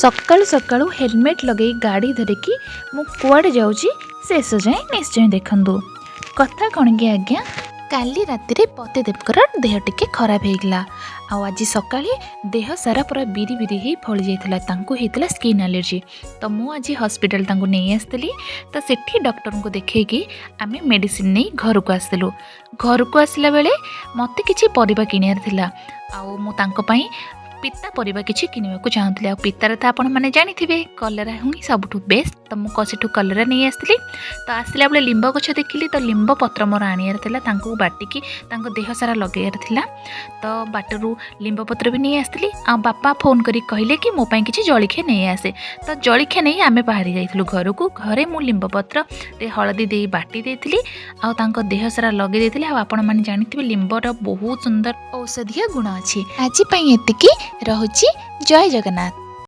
ସକାଳୁ ସକାଳୁ ହେଲମେଟ୍ ଲଗେଇ ଗାଡ଼ି ଧରିକି ମୁଁ କୁଆଡ଼େ ଯାଉଛି, ଶେଷ ଯାଏଁ ନିଶ୍ଚୟ ଦେଖନ୍ତୁ। କଥା କ'ଣ କି ଆଜ୍ଞା, କାଲି ରାତିରେ ପତିଦେବଙ୍କର ଦେହ ଟିକେ ଖରାପ ହେଇଗଲା ଆଉ ଆଜି ସକାଳେ ଦେହ ସାରା ପୁରା ବିରି ବିରି ହେଇ ଫଳି ଯାଇଥିଲା। ତାଙ୍କୁ ହେଇଥିଲା ସ୍କିନ୍ ଆଲର୍ଜି। ତ ମୁଁ ଆଜି ହସ୍ପିଟାଲ ତାଙ୍କୁ ନେଇ ଆସିଥିଲି। ତ ସେଠି ଡକ୍ଟରଙ୍କୁ ଦେଖେଇକି ଆମେ ମେଡ଼ିସିନ ନେଇ ଘରକୁ ଆସିଥିଲୁ। ଘରକୁ ଆସିଲା ବେଳେ ମୋତେ କିଛି ପରିବା କିଣିବାର ଥିଲା ଆଉ ମୁଁ ତାଙ୍କ ପାଇଁ ପିତା ପରିବା କିଛି କିଣିବାକୁ ଚାହୁଁଥିଲି। ଆଉ ପିତାରେ ତ ଆପଣମାନେ ଜାଣିଥିବେ, କଲରା ହିଁ ସବୁଠୁ ବେଷ୍ଟ। ତ ମୁଁ ସେଠୁ କଲରା ନେଇ ଆସିଥିଲି। ତ ଆସିଲା ବେଳେ ଲିମ୍ବ ଗଛ ଦେଖିଲି, ତ ଲିମ୍ବ ପତ୍ର ମୋର ଆଣିବାର ଥିଲା। ତାଙ୍କୁ ବାଟିକି ତାଙ୍କ ଦେହ ସାରା ଲଗେଇବାର ଥିଲା। ତ ବାଟରୁ ଲିମ୍ବ ପତ୍ର ବି ନେଇ ଆସିଥିଲି। ଆଉ ବାପା ଫୋନ୍ କରିକି କହିଲେ କି ମୋ ପାଇଁ କିଛି ଜଳଖିଆ ନେଇ ଆସେ। ତ ଜଳଖିଆ ନେଇ ଆମେ ବାହାରି ଯାଇଥିଲୁ ଘରକୁ। ଘରେ ମୁଁ ଲିମ୍ବ ପତ୍ରରେ ହଳଦୀ ଦେଇ ବାଟି ଦେଇଥିଲି ଆଉ ତାଙ୍କ ଦେହ ସାରା ଲଗେଇ ଦେଇଥିଲି। ଆଉ ଆପଣମାନେ ଜାଣିଥିବେ, ଲିମ୍ବର ବହୁତ ସୁନ୍ଦର ଔଷଧୀୟ ଗୁଣ ଅଛି। ଆଜି ପାଇଁ ଏତିକି ରହୁଛି। ଜୟ ଜଗନ୍ନାଥ।